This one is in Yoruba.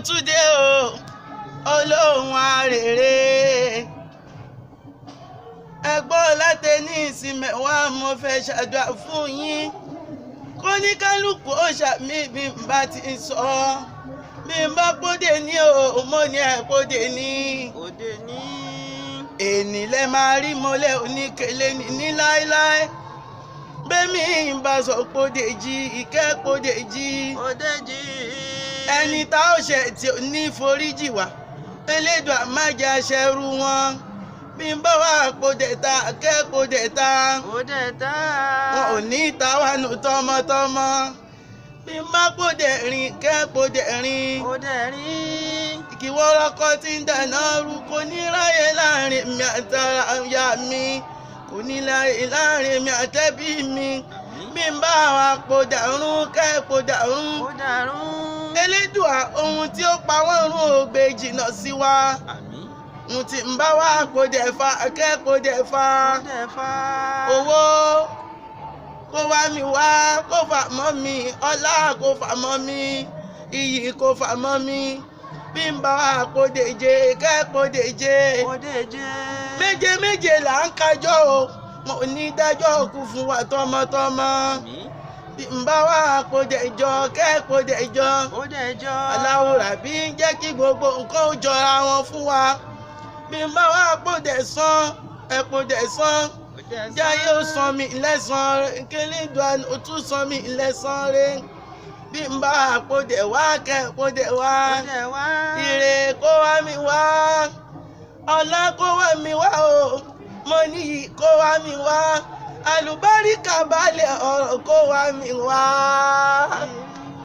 Tún dé o, olóhùn arèrè. Ẹgbọ́n láti ní ìsinmi wá, mo fẹ́ ṣàdúrà fún yín. Kó ní kálukú ó ṣàmì bí n bá ti sọ. Bí n bá pódé ní o, mo ní ẹ pódé ní. Òde ní. Èní lẹ máa rí mọ́lẹ̀ oníkele ní láéláé. Bẹ́mi ń bá sọ pódé jí, ìkẹ́ pódé jí. Òde jí. Ẹni tá ó ṣẹ̀ tí ò ní foríjì wá, Elédùà má jẹ́ aṣẹ́rú wọn. Bí n bá wà pódé ta, kẹ́ pódé ta. Òde tá. Wọn ò ní ta wá nù tọmọtọmọ. Bí n bá pódé rìn, kẹ́ pódé rìn. Òde rìn. Ìkìwọ́rọ́kọ́ tí ń dáná rú kò ní ráyè láàrin mi àtàrà ya mi, kò ní ráyè láàrin mi àtẹ́bí mi. Bí n bá wa podà rún, kẹ́ podà rún. Ó dàrún. Elédùà, ohun tí ó pa wọ́n rún ó gbé jìnnà sí wa. Àmín. Ohun tí ń bá wa podẹ̀ fa, kẹ́ podẹ̀ fa. Òde fa. Owó kó wá mi wá, kó fà mọ́ mi, ọlá kó fà mọ́ mi, iyì kó fà mọ́ mi. Bí n bá wa podèje, kẹ́ podèje. Òde jẹ́. Méje méje là ń kájọ́ o, mo ní dájọ́ òkú fún wa tọmọtọmọ. Àmín. Bí n bá wa podèjọ, kẹ́ podèjọ. Òde jọ. Aláwòrán bí ń jẹ́ kí gbogbo nǹkan ó jọra wọn fún wa. Bí n bá wa podè sán, ẹ podè sán. Òde sán. Jáyé ó san mi lẹ́sàn rẹ̀, kílídùn ó tún san mi lẹ́sàn rẹ̀. Bí n bá podè wá, kẹ́ podè wá. Òde wá. Ire kó wá mi wá, ọlá kó wá mi wá o, mo níyì kó wá mi wá, àlùbáríkà balẹ̀ ọ̀rọ̀ kó wá mi wá. Ire.